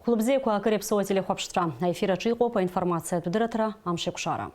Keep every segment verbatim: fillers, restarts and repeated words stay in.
Хәылбзиақәа, акыр иаԥсоу ателехәаԥшцәа, аефир аҿы иҟоуп аинформациатә дырраҭара Амшеикәшара.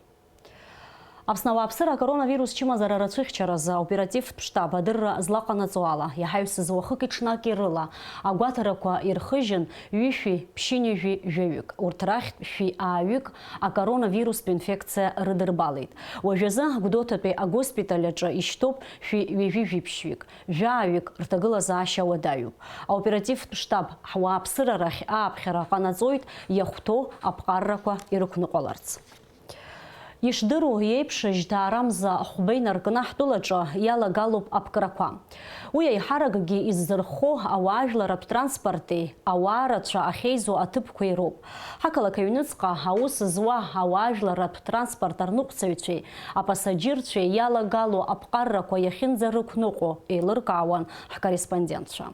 Аԥсны ауааԥсыра акоронавирус чымазара рацәыхьчаразы аоперативтә штаб адырра злаҟанаҵо ала, иаҳаҩсыз уахыки-ҽнаки рыла агәаҭарақәа ирхыжьын ҩышәи ԥшьынҩажәи жәаҩык. Урҭ рахьтә шәи ааҩык акоронавирустә инфекциа рыдырбалеит. Уажәазы Гәдоуҭатәи агоспиталь аҿы ишьҭоуп шәи ҩажәи жәиԥшьҩык, жәааҩык рҭагылазаашьа уадаҩуп. Аоперативтә штаб ҳуааԥсыра рахь ааԥхьара ҟанаҵоит иахәҭоу аԥҟаррақәа ирықәныҟәаларц. Ишдыру еиԥш, жьҭаарамза хәба инаркны ҳтәылаҿы иалагалоуп аԥкрақәа. Уи аиҳаракгьы иззырхо ауаажәларратә транспорти ауаа рацәа ахьеизо аҭыԥқәеи роуп. Ҳақалақь аҩныҵҟа аус зуа ауаажәларратә транспорт арныҟәцаҩцәеи апасаџьырцәеи иалагало аԥҟаррақәа иахьынӡарықәныҟәо еилыркаауан ҳкорреспондентцәа.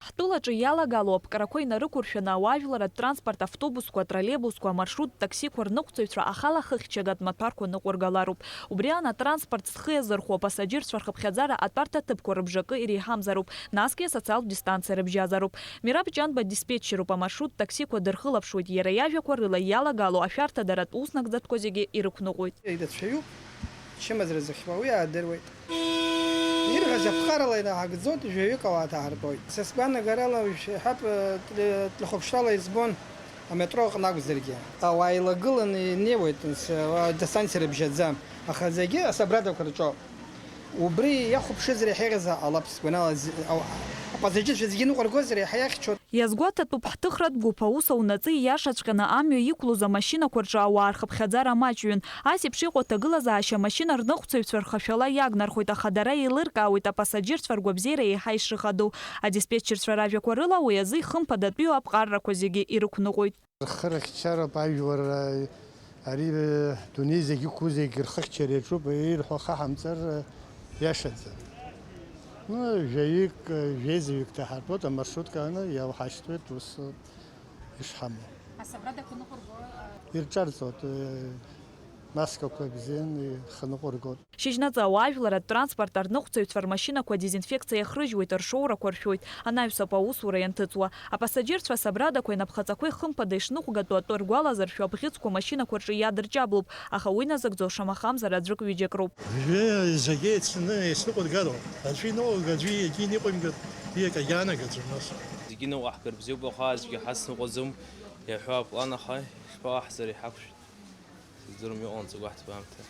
Ҳтәылаҿы иалагало аԥкрақәа инарықәыршәаны ауаажәларратә транспорт автобусқәа, атроллейбусқәа, амаршрут таксиқәа рныҟәцаҩцәа ахала хыхьчагатә маҭәарқәа ныҟәыргалароуп. Убри аан атранспорт зхы иазырхәо апасаџьырцәа рхыԥхьаӡара атәарҭа ҭыԥқәа рыбжакы иреиҳамзароуп, насгьы асоциалтә дистанциа рыбжьазароуп. Мираб Ҷанба диспетчеруп, амаршрут таксиқәа дырхылаԥшуеит, иара иажәақәа рыла иалагало ашәарҭадаратә уснагӡатәқәа зегьы ирықәныҟәоит. Ирацәаҩуп, чымазара зыхьуа уи аадыруеит. Ирҳәаз аԥҟарала инаҳагӡоит, жәаҩык ауаа ҭаҳартәоит. Са сгәаанагарала, уажә иҳәап, тлы-, тлыхәаԥшрала избон, аметро аҟны акәзаргьы. Ауаа еилагыланы инеиуеит, нас, ауаа дистанциа рыбжьаӡам, аха зегьы асабрадақәа рҿоуп. Убри иахәаԥшызар иаҳа иӷьаза ҟалап, сгәанала, зи-, ау-, апасаџьырцәа зегьы ныҟәыргозар иаҳа иахьчоит. Иазгәаҭатәуп ҳҭыхратә гәыԥ аус аунаҵы ииашаҵәҟьаны амҩа иқәлоз амашьынақәа рҿы ауаа рхыԥхьаӡара маҷҩын. Ас еиԥш иҟоу аҭагылазаашьа амашьына рныҟәцаҩцәа рхашәала иагнархоит, аха дара еилыркаауеит апасаџьырцәа ргәабзиара еиҳа ишыхадоу. Адиспетчерцәа ражәақәа рыла, уи азы ихымԥадатәиу аԥҟаррақәа зегьы ирықәныҟәоит. Рхы рыхьчароуп ажәлар, ари, дунеи зегь иқәу зегь рхыхьчара иаҿуп, ирҳәо хаҳамҵар, иашаӡам. Ну, жәаҩык, жәеизаҩык ҭаҳартәуеит, амаршрутка аны иалҳашьҭуеит, ус ишҳамоу. Асабрадақәа ныҟәырго, а, ирҿарҵоит, маскақәа бзианы ихы ныҟәыргоит. Шьыжьнаҵы ауаажәларратә транспорт арныҟәцаҩцәа рмашьынақәа адезинфекциа иахрыжьуеит, ршоурақәа ршәоит, анаҩсоуп аусура ианҭыҵуа. Апасаџьырцәа асабрадақәа инапхаҵақәа ихымԥада ишныҟәгатәу атәы ргәалазыршәо абӷьыцқәа амашьынақәа рҿы иадырҷаблоуп, аха уи назыгӡо шамахамзар аӡәык-ҩыџьак роуп. Жәаҩа зегьы еицны исныҟәыргароуп. Аӡәы иныҟәга, аӡәы егьи иныҟәимгар, ииак агьаанагаӡом нас. Зегьы ныҟәаҳгар бзиоуп, аха аӡәгьы ҳацныҟәаӡом иаҳәо аплан, аха ишԥаҟаҳҵари, ҳақәшәеит. Сыздырам, иҟанаҵақәоу ҳҭбаамҭа.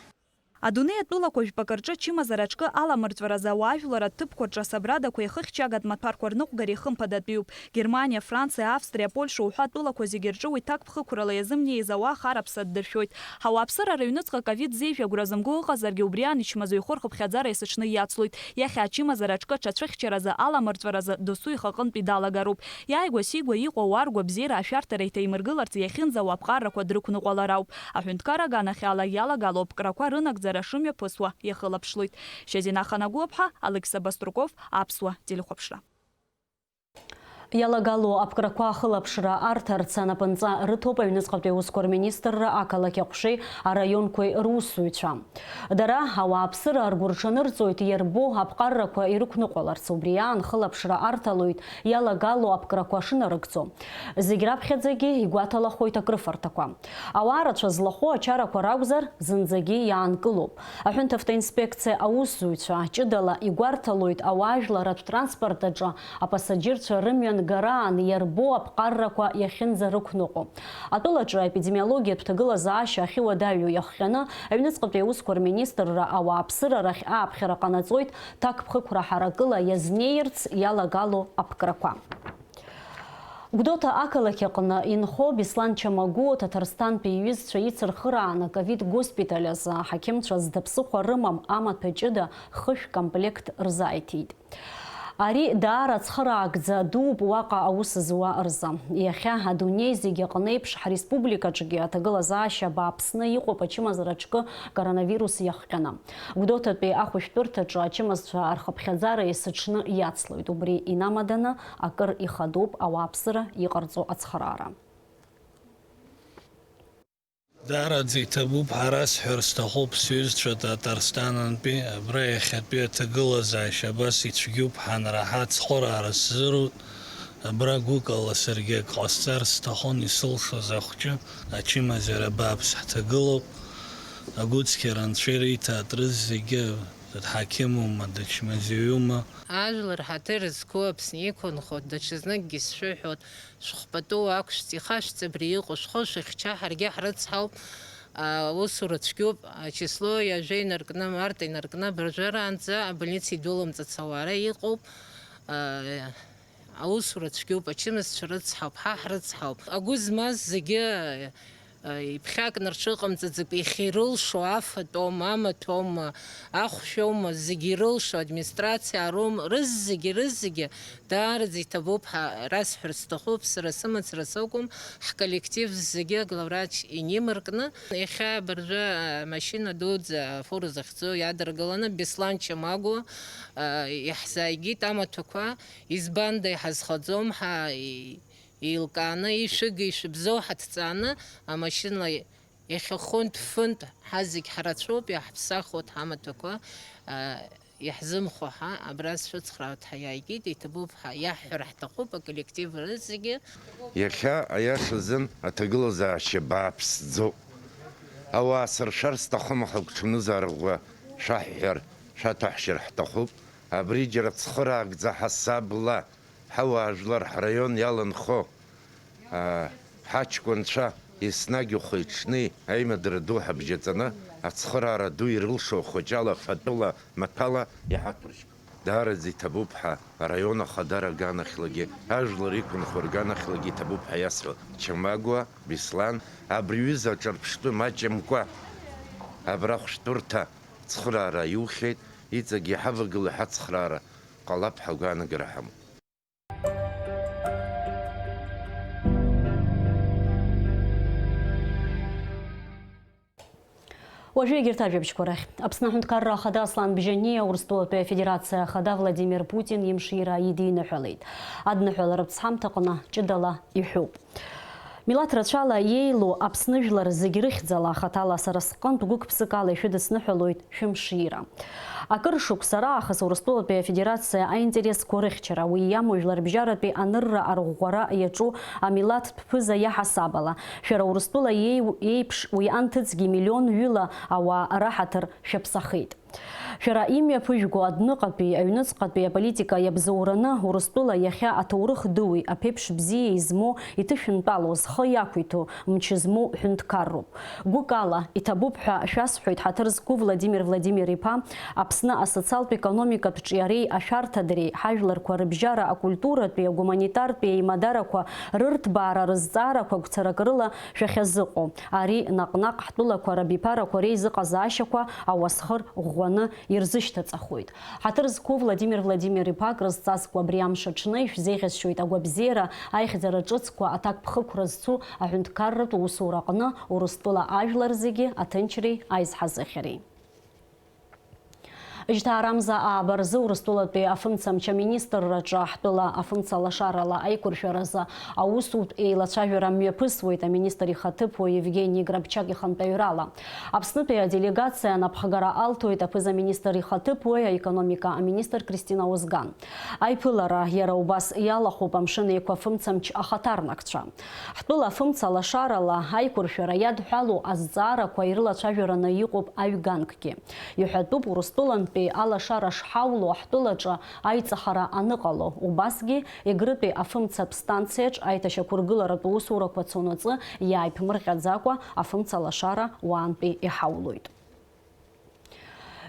Адунеи атәылақәа жәпакы рҿы ачымазара аҿкы аламырҵәаразы ауаажәлар аҭыԥқәа рҿы асабрадақәа ихыхьчагатә маҭәарқәа рныҟәгареи хымԥадатәиуп. Германиа, Франциа, Австриа, Польша уҳәа атәылақәа зегьы рҿы уи ҭакԥхықәрала иазымнеиз ауаа хар аԥса ддыршәоит. Ҳауааԥсыра рыҩныҵҟа ковид зеижә агәра зымго ыҟазаргьы, убри аан ичмазаҩхо рхыԥхьаӡара есыҽны иацлоит. Иахьа ачымазара аҿкы аҽацәыхьчаразы аламырҵәаразы досу ихаҟынтәи далагароуп. Иааигәа-сигәа иҟоу ауаа ргәабзиара ашәарҭара иҭаимыргыларц иахьынӡауа аԥҟаррақәа дрықәныҟәалар ауп. Аҳәынҭқар аганахьала иалагало аԥкрақәа рынагӡара шымҩаԥысуа иахылаԥшлоит. Шьазина Ханагәыаԥҳа, Алықьса Баструков, Аԥсуа телехәаԥшра. Иалагало аԥкрақәа ахылаԥшра арҭарц анапынҵа рыҭоуп аҩныҵҟатәи аусқәа рминистрра ақалақь аҟәшеи араионқәеи русзуҩцәа. Дара ауааԥсыра ргәы рҽанырҵоит, иарбоу аԥҟаррақәа ирықәныҟәаларц, убри аан хылаԥшра арҭалоит иалагало аԥкрақәа шынарыгӡо. Зегь раԥхьаӡагьы игәаҭалахоит акрыфарҭақәа. Ауаа рацәа злахәу ачарақәа ракәзар, зынӡагьы иаанкылоуп. Аҳәынҭ автоинспекциа аусзуҩцәа ҷыдала игәарҭалоит ауаажәларратә транспорт аҿы апасаџьырцәа рымҩан гараан иарбоу аԥҟаррақәа иахьынӡарықәныҟәо. Атәылаҿы аепидемиологиатә ҭагылазаашьа ахьыуадаҩу иахҟьаны, аҩныҵҟатәи аусқәа рминистрра ауааԥсыра рахь ааԥхьара ҟанаҵоит, ҭакԥхықәра ҳаракыла иазнеирц иалагало аԥкрақәа. Гәдоуҭа ақалақь аҟны инхо Беслан Чамагәуа Ҭаҭарсҭантәи иҩызцәа ицырхырааны ковид госпиталь азы аҳақьымцәа зда ԥсыхәа рымам амаҭәа ҷыда хышә комплект рзааиҭеит. Ари даара цхыраагӡа дууп уаҟа аус зуа рзы. Иахьа адунеи зегьы аҟны еиԥш, ҳреспубликаҿгьы аҭагылазаашьа бааԥсны иҟоуп ачымазара аҿкы коронавирус иахҟьаны. Гәдоуҭатәи ахәышәтәырҭаҿы ачымазцәа рхыԥхьаӡара есыҽны иацлоит. Убри инамаданы акыр ихадоуп ауааԥсыра иҟарҵо ацхыраара. Даараӡа иҭабуп, ҳара сҳәар сҭахуп, сҩызцәа Татарстанантәи, абра иахьатәи аҭагылазаашьа абас ицәгьоуп ҳанраҳа, ацхыраара сзыруит. Абра гәыкала саргьы ак ҟасҵар сҭахын, исылшоз ахәҷы ачымазара бааԥс ҳҭагылоуп. Агәыцқьара анцәа ириҭааит рызегьы, дҳақьымума, дычмазаҩума. Ажәлар ҳаҭыр зқәу Аԥсны иқәынхо, даҽазныкгьы сшәыҳәоит, шәхәпатәы уақәшәҵ, ихашәҵ абри иҟоу, шәхы шәыхьча, ҳаргьы ҳрыцҳауп. Аусура цәгьоуп, ачисло ҩажәа инаркны, март инаркны абыржәыраанӡа абольница идәылымҵыц ауаара иҟоуп. Аусура цәгьоуп, ачымазцәа рыцҳауп, ҳа ҳрыцҳауп. Агәы змаз зегьы, э, иԥхьакны рҽыҟамҵаӡакәа, иахьирылшо афатәоума, амаҭәоума, ахәшәоума, зегьы ирылшо администрациа ароума, рызегьы, рызегьы даараӡа иҭабуп ҳәа расҳәар сҭахуп, сара сымацара сакәым, ҳколлектив зегьы аглавврач инимаркны. Иахьа абыржәы, э, машьына дуӡӡа, афура захьӡу иадыргыланы, Беслан Чамагәа, э, иаҳзааигеит амаҭәақәа. Избанда иҳазхаӡом, ҳа и-, еилкааны, ишәыга, ишәыбзоу ҳаҭҵааны, амашьына иахьахәынтә-фынтә, ҳа зегь ҳрацәоуп, иаҳԥсахуеит ҳамаҭәақәа, а, иаҳзымхо ҳа, абра сшәыцхраауеит ҳәа иааигеит, иҭабуп ҳәа иаҳҳәар ҳҭахуп, аколлектив рызегьы. Иахьа, аиаша азын, аҭагылазаашьа бааԥсӡоуп. Ауаа сыршәар сҭахым, аха гәҽанызаара ӷәӷәа шәаҳҳәар, шәаҭәаҳшьыр ҳҭахуп. Абри џьара цхыраагӡа ҳасабла ҳауаажәлар ҳраион иаланхо, аа, ҳаҷкәынцәа еснагь хәи-ҽни аимадара ду ҳабжьаҵаны, ацхыраара ду ирылшо хәыҷала, фатәыла, маҭәала иҳақәыршь. Даараӡа иҭабуп ҳәа араион ахадара аганахьлагьы, ажәлар иқәынхо рганахьлагьы иҭабуп ҳәа иасҳәо Чамагәа Беслан абри ҩыза аҿырԥштәы маҷымкәа абра ахәшәтәырҭа цхыраара иухьеит, иҵегь иҳавагылоу ҳацхраара ҟалап ҳәа агәаанагара ҳамоуп. Уажәы егьырҭ ажәабжьқәа рахь. Аԥсны Аҳәынҭқарра Ахада Аслан Бжьаниа Урыстәылатәи Афедерациа Ахада Владимир Путин имшира идиныҳәалеит. Адныҳәаларатә ԥсҳамҭаҟны ҷыдала иҳәоуп. Милаҭ рацәала иеилоу Аԥсны жәлар зегь рыхьӡала, хаҭала сара сҟынтә гәык-ԥсыкала ишәыдысныҳәалоит шәымшира. Акыр шықәса раахыс Урыстәылатәи Афедерациа аинтересқәа рыхьчара, уи иамоу жәларбжьаратәи анырра арӷәӷәара иаҿу амилаҭтә ԥыза иаҳасабала, шәара Урыстәыла иеиу-, еиԥш уи анҭыҵгьы миллион ҩыла ауаа раҳаҭыр шәаԥсахеит. Шәара имҩаԥыжәго адәныҟатәи, аҩныҵҟатәи аполитика иабзоураны, Урыстәыла иахьа аҭоурых дуи аԥеиԥш бзиеи змоу, иҭышәынтәалоу, зхы иақәиҭу, мчы змоу ҳәынҭқарроуп. Гәыкала, иҭабуп ҳәа шәасҳәоит ҳаҭыр зқәу Владимир Владимир-иԥа, Аԥсны асоциалтә-економикатә ҿиареи ашәарҭадареи, ҳажәларқәа рыбжьара акультуратәи, агуманитартәи аимадарақәа рырҭбаара рызҵаарақәа гәцарак рыла шәахьазыҟоу. Ари наҟ-наҟ ҳтәылақәа рабиԥарақәа реизыҟазаашьақәа ауасхыр ӷәӷәаны ирзышьҭаҵахоит. Ҳаҭыр зқәу Владимир Владимир-иԥа акрызҵазкуа абри амш аҽны ишәзеиӷьасшьоит агәабзиара, аихьӡара ҿыцқәа, аҭакԥхықәра зцу аҳәынҭқарратә усураҟны Урыстәыла ажәлар зегьы аҭынчреи аизҳазыхьареи. Жьҭаарамза ааба рзы Урыстәылатәи афымцамч аминистрраҿы ҳтәыла афымца лашарала аиқәыршәаразы аусутә еилацәажәара мҩаԥысуеит аминистр ихаҭыԥуаҩ Евгени Грабчак ихантәаҩрала. Аԥснытәи аделегациа анапхгара алҭоит аԥыза-министр ихаҭыԥуаҩ, аекономика аминистр Кристина Озган. Аиԥылара иара убас иалахәуп Амшын Еиқәа афымцамч ахаҭарнакцәа. Ҳтәыла афымца лашарала аиқәыршәара иадҳәалоу азҵаарақәа ирылацәажәараны иҟоуп аҩганкгьы. Иҳәатәуп Урыстәылантәи алашара шҳауло ҳтәылаҿы аиҵахара аныҟало, убасгьы Егрытәи афымцатә станциаҿ аиҭашьақәыргыларатә усурақәа цонаҵы иааиԥмырҟьаӡакәа афымца лашара уаантәи иҳаулоит.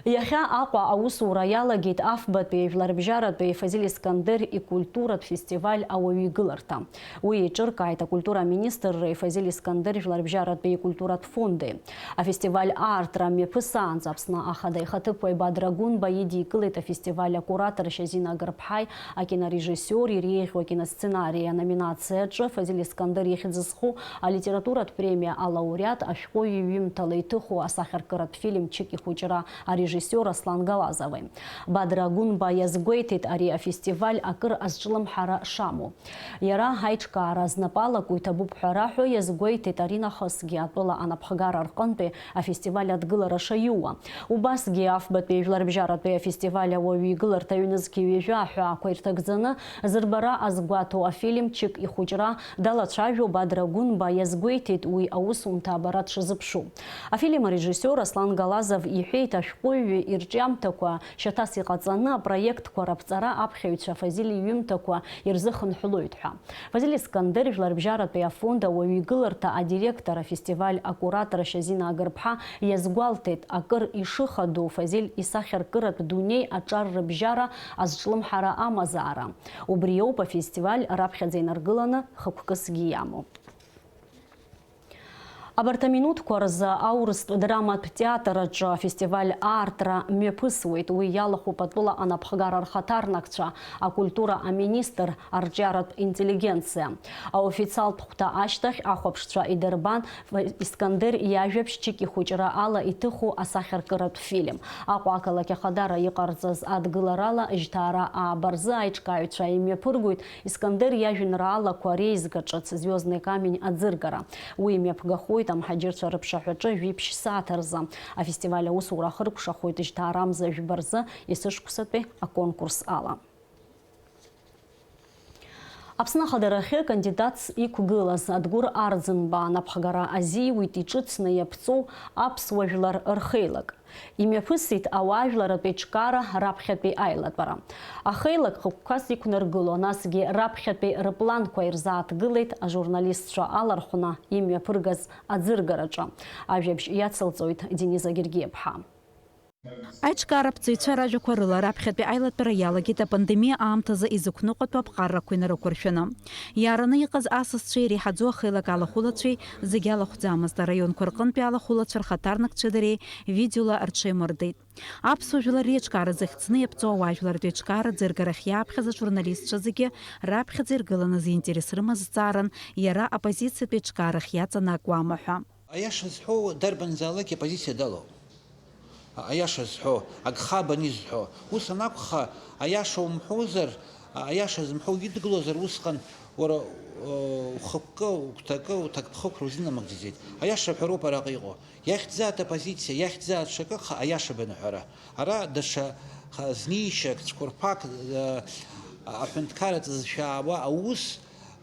Иахьа Аҟәа аусура иалагеит афбатәи жәларбжьаратәи Фазиль Искандер икультуратә фестиваль ауаҩы игыларҭа. Уи еиҿыркааит акультура аминистрреи Фазиль Искандер жәларбжьаратәи икультуратә фонди. Афестиваль аартра мҩаԥысаанӡа Аԥсны Ахада ихаҭыԥуаҩ Бадра Гәынба идикылеит афестиваль акуратор Шьазина Гарԥҳаи, акинорежиссиор иреиӷьу акиносценари аноминациа аҿы Фазиль Искандер ихьӡ зху алитературатә премиа алауреат, ашәҟәыҩҩы иҩымҭала иҭыху асахьаркыратә фильм Чыки хәыҷра арежиссиор режиссиор Аслан Галазови. Бадра Гәынба иазгәеиҭеит ари афестиваль акыр азҿлымҳара шамоу. Иара аиҿкаара знапы алаку иҭабуп ҳәа раҳәо иазгәеиҭеит аринахысгьы атәыла анапхгара рҟынтәи афестиваль адгылара шаиуа. Убасгьы афбатәи жәларбжьаратәи афестиваль ауаҩы игыларҭа ҩнызқь ҩажәа аҳәаақәа ирҭагӡаны зырбара азгәаҭоу афильм Чык ихәыҷра далацәажәо Бадра Гәынба иазгәеиҭеит уи аусумҭа абара дшазыԥшу. Афильм арежиссиор Аслан Галазов иҳәеит, ашәҟәыҩҩы ирҿиамҭақәа шьаҭас иҟаҵаны апроектқәа раԥҵара аԥхьаҩцәа Фазиль иҩымҭақәа ирзыхынҳәлоит ҳәа. Фазиль Искандер жәларбжьаратәи афонд ауаҩы игыларҭа адиректор, афестиваль акуратор Шьазина Агырԥҳа иазгәалҭеит, акыр ишыхадоу Фазиль исахьаркыратә дунеи аҿар рыбжьара азҿлымҳара амазаара. Убри иоуп афестиваль раԥхьаӡа инаргыланы хықәкысгьы иамоу. Абарҭ аминуҭқәа рзы аурыстә драматә театр аҿы афестиваль аартра мҩаԥысуеит. Уи иалахәуп атәыла анапхгара рхаҭарнакцәа, акультура аминистр, арҿиаратә интеллигенциа. Аофициалтә хәҭа ашьҭахь ахәаԥшцәа идырбан Искандер иажәабжь Чык ихәыҷра ала иҭыху асахьаркыратә фильм. Аҟәа ақалақь ахадара иҟарҵаз адгыларала жьҭаара ааба рзы аиҿкааҩцәа имҩаԥыргоит Искандер иажәеинраалақәа реизга ҿыц Звездный камень аӡыргара. Уи имҩаԥгахоит амҳаџьырцәа рыԥшаҳәаҿы жәиԥшь сааҭ рзы. Афестиваль аусура ахыркәшахоит жьҭаарамза жәба рзы есышықәсатәи аконкурс ала. Аԥсны ахадарахьы кандидатс иқәгылаз Адгәыр Арӡынба анапхгара азиуит иҿыцны иаԥҵоу аԥсуа жәлар рхеилак. Имҩаԥысит ауаажәларратә еиҿкаара раԥхьатәи аилатәара. Ахеилак хықәкас иқәнаргыло, насгьы раԥхьатәи рыпланқәа ирзааҭгылеит ажурналистцәа алархәны имҩаԥыргаз аӡыргараҿы. Ажәабжь иацылҵоит Дениза Гергиаԥҳа. Аиҿкаараԥҵаҩцәа ражәақәа рыла, раԥхьатәи аилатәара иалагеит апандемиа аамҭазы изықәныҟәатәу аԥҟаррақәа инарықәыршәаны. Иаараны иҟаз асасцәеи иреиҳаӡоу ахеилак алахәылацәеи зегьы алахәӡамызт, араионқәа рҟынтәи алахәылацәа рхаҭарнакцәеи дареи видеола рҽеимырдеит. Аԥсуа жәлар реиҿкаара зыхьӡны иаԥҵоу ауаажәлартә еиҿкаара ӡыргарахь иааԥхьаз ажурналистцәа зегьы раԥхьаӡа иргыланы зинтерес рымаз зҵааран, иара аппозициатә еиҿкаарахь иаҵанакуама ҳәа. Аиаша зҳәо дарбанзаалак иоппозициа далоуп. Аиаша зҳәо, агхабан изҳәо. Ус анакәха, аиаша умҳәозар, аиаша зымҳәо идгылозар, усҟан уара, э, ухықәкы, угәҭакы, уҭакԥхықәра узынамыгӡаӡеит. Аиаша ҳәароуп араҟа иҟоу. Иахьӡзааит оппозициа, иахьӡзааит ҽакы, аха аиаша банаҳәара. Ара даҽа ха-, знеишьак, цәқәырԥак, э, аҳәынҭқарраҿы зшәаауа аус,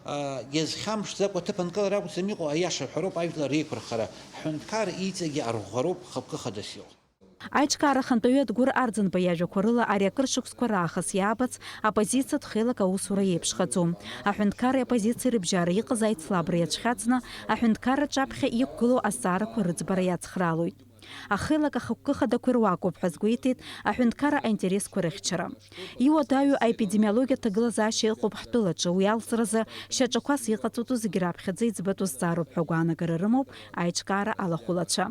а, иазхьамԥшӡакәа аҭыԥанкылара акәӡам иҟоу, аиаша ҳәароуп ажәлар реиқәырхара. Ҳҳәынҭқар иҵегьы арӷәӷәароуп хықәкы хадас иҟоу. Аиҿкаара ахантәаҩы Адгәыр Арӡынба иажәақәа рыла, ари акыр шықәсқәа раахыс иаабац аппозициатә хеилак аусура иеиԥшхаӡом. Аҳәынҭқарреи аппозициеи рыбжьара иҟаз аицлабра иацәхьаҵны, аҳәынҭқарраҿы аԥхьа иқәгылоу азҵаарақәа рыӡбара иацхраалоит. Ахеилак ахықәкы хадақәа ируакуп ҳәа азгәеиҭеит аҳәынҭқарра аинтересқәа рыхьчара. Иуадаҩу аепидемиологиатә ҭагылазаашьа ыҟоуп ҳтәылаҿы, уи алҵразы шьаҿақәас иҟаҵатәу зегь раԥхьаӡа иӡбатәу зҵаароуп ҳәа агәаанагара рымоуп аиҿкаара алахәылацәа.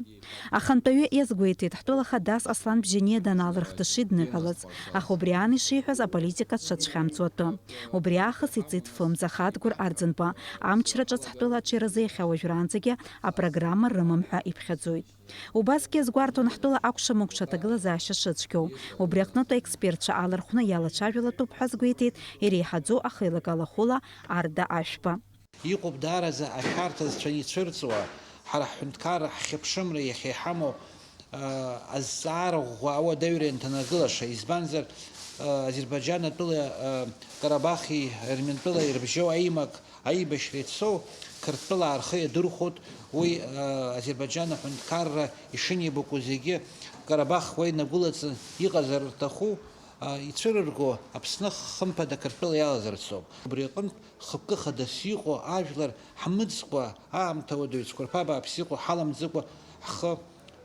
Ахантәаҩы иазгәеиҭеит, ҳтәыла хадас Аслан Бжьаниа даналырхтышеит дныҳәалаз, аха убри аан ишиҳәаз аполитика дшацәхьамҵуа атәы. Убри аахыс иҵит фымз, аха Адгәыр Арӡынба амчра ҿыц ҳтәыла аҿиаразы иахьа уажәраанӡагьы апрограмма рымам ҳәа иԥхьаӡоит. Убасгьы иазгәарҭон ҳтәыла акәша-мыкәша аҭагылазаашьа шыцәгьоу. Убри аҟнытә аекспертцәа алархәны иалацәажәалатәуп ҳәа азгәеиҭеит иреиҳаӡоу ахеилак алахәыла Арда Ашәба. Иҟоуп даараӡа ашәарҭазцәа ицәырҵуа, ҳара ҳҳәынҭқарра ҳхьыԥшымра иахьа иҳамоу, а, азҵаара ӷәӷәа ауадаҩра ианҭанаргылаша, избанзар, а, Азербаиџьан атәыла, а, Карабахи Ерментәылеи ирыбжьоу аимак, аибашьра иаҿсоу Қырҭтәылаа рхы иадырхәоит, уи, а, Азербаиџьан аҳәынҭқарра ишынеибаку зегьы Карабах уа инагәылаҵан иҟазар рҭаху, а, ицәырырго Аԥсны хымԥада Қырҭтәыла иалазарц ауп. Убри аҟынтә, хықәкы хадас иҟоу ажәлар ҳмыӡкәа, аамҭа уадаҩ цәқәырԥа бааԥс иҟоу ҳаламӡыкәа ҳхы,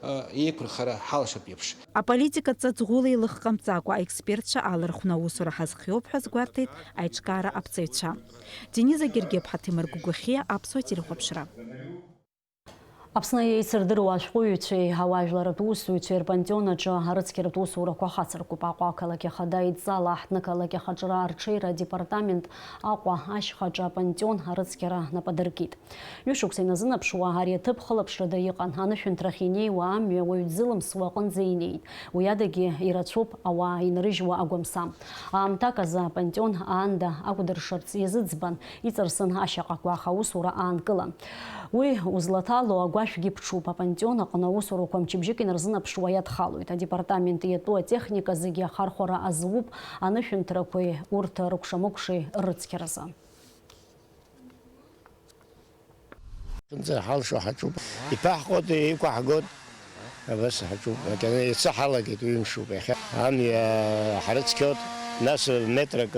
а, еиқәырхара ҳалшап еиԥш. Аполитика ҵаҵӷәыла илыхҟамҵакәа, аекспертцәа алархәны аусура ҳазхиоуп ҳәа азгәарҭеит аиҿкаара аԥҵаҩцәа. Дениза Гергиаԥҳа, Ҭемыр Гәгәахиа, Аԥсуа телехәаԥшра. Аԥсны еицырдыруа ашәҟәыҩҩцәеи ауаажәларратә усзуҩцәеи рпантеон аҿы арыцқьаратә усурақәа хацыркуп. Аҟәа ақалақь ахада идҵала аҳҭнықалақь ахаҿра арҽеира адепартамент Аҟәа ашьхаҿы апантеон арыцқьара нап адыркит. Ҩышықәса иназынаԥшуа ари аҭыԥ хылаԥшрада иҟан. Анышәынҭрахь инеиуа амҩа уаҩ дзылымсуа аҟынӡа инеит. Уи адагьы ирацәоуп ауаа инарыжьуа агәамса. Аамҭак азы апантеон аанда акәдыршарц иазыӡбан, иҵарсын ашьаҟақәа, аха аусура аанкылан. Уи узлаҭало агәашәгьы ԥҽуп. Апантеон аҟны аусурақәа мчыбжьык инарзынаԥшуа иадхалоит. Адепартамент иатәу атехника зегьы ахархәара азуп анышәынҭрақәеи урҭ рыкәша-мыкәшеи рыцқьаразы. Ҳалшо ҳаҿуп. Иԥаҳҟоит, иқәаҳгоит. Абас ҳаҿуп. Макьана иацы ҳалагеит, ҩымшуп иахьа. Амҩа ҳрыцқьоит, нас метрак,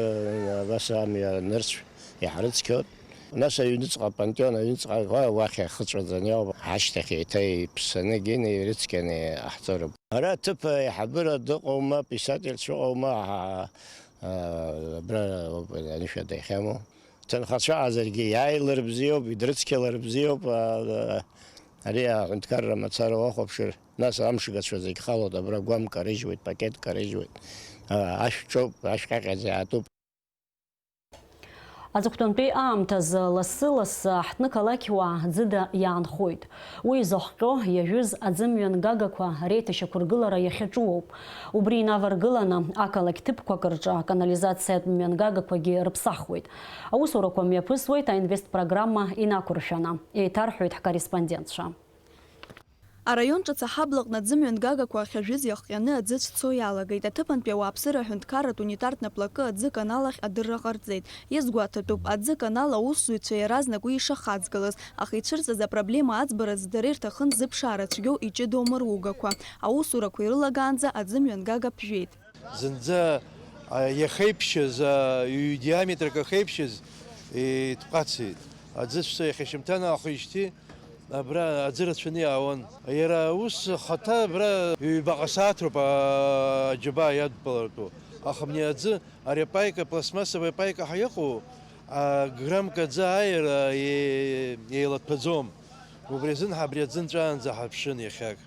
абас амҩа нырцә иҳрыцқьоит. Нас аҩныҵҟа апантеон, аҩныҵҟа уа-, уахь иахыҵәаӡаны иоуп. Ҳашьҭахь еиҭа иԥсаны, гьины ирыцқьаны иҟаҳҵароуп. Ара аҭыԥ аиҳабыра дыҟоума, писательцәа ыҟоума, ҳа-, а, абра ауп анышә адахьамоу. Ҭынхацәа аазаргьы иааилар бзиоуп, идрыцқьалар бзиоуп, а, а, ари аҳәынҭқарра мацара уахәаԥшыр, нас амшгацәа зегь халоит, абра гәам карыжьуеит, пакет карыжьуеит, а, ашә ҿоуп, ашә ҟьаҟьаӡа иаатәуп. Аҵыхәтәантәи аамҭазы лассы-лассы аҳҭнықалақьуаа ӡыда иаанхоит. Уи изыхҟьо иажәыз аӡымҩангагақәа реиҭашьақәыргылара иахьаҿуоуп. Убри инаваргыланы, ақалақь ҭыԥқәак рҿы аканализациатә мҩангагақәагьы рыԥсахуеит. Аусурақәа мҩаԥысуеит аинвест программа инақәыршәаны, еиҭарҳәоит ҳкорреспондентцәа. Араион ҿыц аҳаблаҟны аӡымҩангагақәа ахьажәыз иахҟьаны аӡы цәцо иалагеит. Аҭыԥантәи ауааԥсыра аҳәынҭқарратә унитартә наплакы аӡы канал ахь адырра ҟарҵеит. Иазгәаҭатәуп, аӡы канал аусзуҩцәа иаразнак уи ишахаҵгылаз, аха ицәырҵыз апроблема аӡбаразы дара ирҭахын зыԥшаара цәгьоу иҷыдоу амыругақәа. Аусурақәа ирылагаанӡа аӡымҩангага ԥжәеит. Зынӡа, а, иахеиԥшьыз, а, ҩ-диаметрак ахеиԥшьыз, итҟәацит. Аӡы цәца иахьа шьымҭан аахижьҭеи, абра аӡы рацәаны иаауан. Иара ус ахаҭа абра ҩбаҟа сааҭ роуп, а, аџьабаа иадтәалартәу. Аха абни аӡы, ари апаика, пластмассовый апаика ҳәа иҟоу, а, граммк аӡы ааира е-, еилаҭәаӡом. Убри азын ҳа абри аӡы нҵәаанӡа ҳаԥшын иахьак.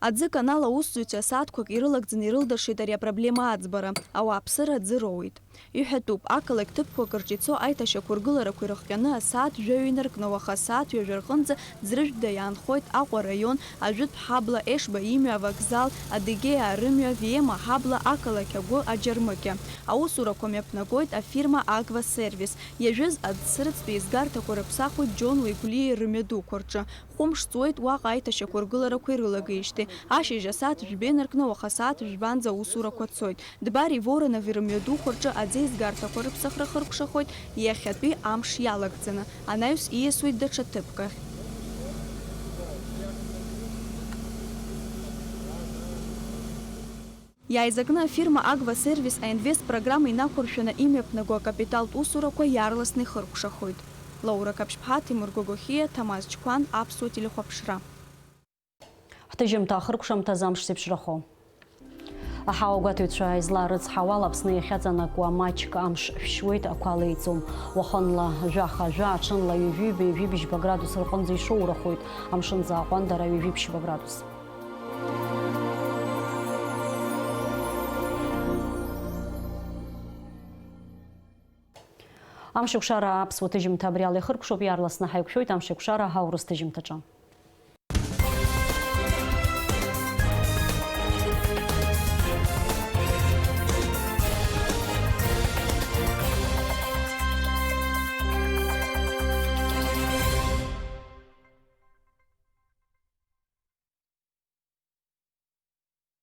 Аӡы канал аусзуҩцәа сааҭқәак ирылагӡаны ирылдыршеит ари апроблема аӡбара, ауааԥсыра аӡы роуеит. Иҳәатәуп, ақалақь ҭыԥқәак рҿы ицо аиҭашьақәыргыларақәа ирыхҟьаны асааҭ жәаҩа инаркны, уаха асааҭ ҩажәа рҟынӡа Ӡрыжәтәда иаанхоит Аҟәа араион, Ажәытә ҳабла, Ешба имҩа, авокзал, Адыгеиаа рымҩа, Виема аҳабла, ақалақь агәы, аџьармыкьа. Аусурақәа мҩаԥнагоит афирма Агва Сервис. Иажәыз аӡ-сырӡтә еизгарҭақәа рыԥсахуеит Џьонуеи Гәлиеи рымҩадуқәа рҿы. Хәымш ҵуеит уаҟа аиҭашьақәыргыларақәа ирылагеижьҭеи. Ашьыжь асааҭ жәба инаркны уаха асааҭ жәбанӡа аусурақәа цоит. Дбари Воронови рымҩадуқәа рҿы аӡеизгарҭақәа рыԥсахра хыркәшахоит иахьатәи амш иалагӡаны. Анаҩс ииасуеит даҽа ҭыԥк ахь. Иааизакны афирма Агва Сервис аинвест программа инақәыршәаны имҩаԥнаго акапиталтә усурақәа иаарласны ихыркәшахоит. Лаура Каԥшьԥҳа, Ҭемыр Гогохиа, Ҭамаз Чқәан, Аԥсуа телехәаԥшра. Ҳҭыжьымҭа ахыркәшамҭазы амш зеиԥшрахо. Аҳауа гәаҭаҩцәа излаарыцҳауала, Аԥсны иахьаҵанакуа маҷк амш шәшьуеит, ақәа леиӡом. Уахынла жәаха-жәа, аҽынла ҩажәиба-ҩажәибжьба градус рҟынӡа ишоурахоит, амшын зааҟәандара ҩажәиԥшьба градус. Амшеикәшара аԥсуа ҭыжьымҭа абри ала ихыркәшоуп, иаарласны ҳаиқәшәоит амшеикәшара аурыс ҭыжьымҭаҿы.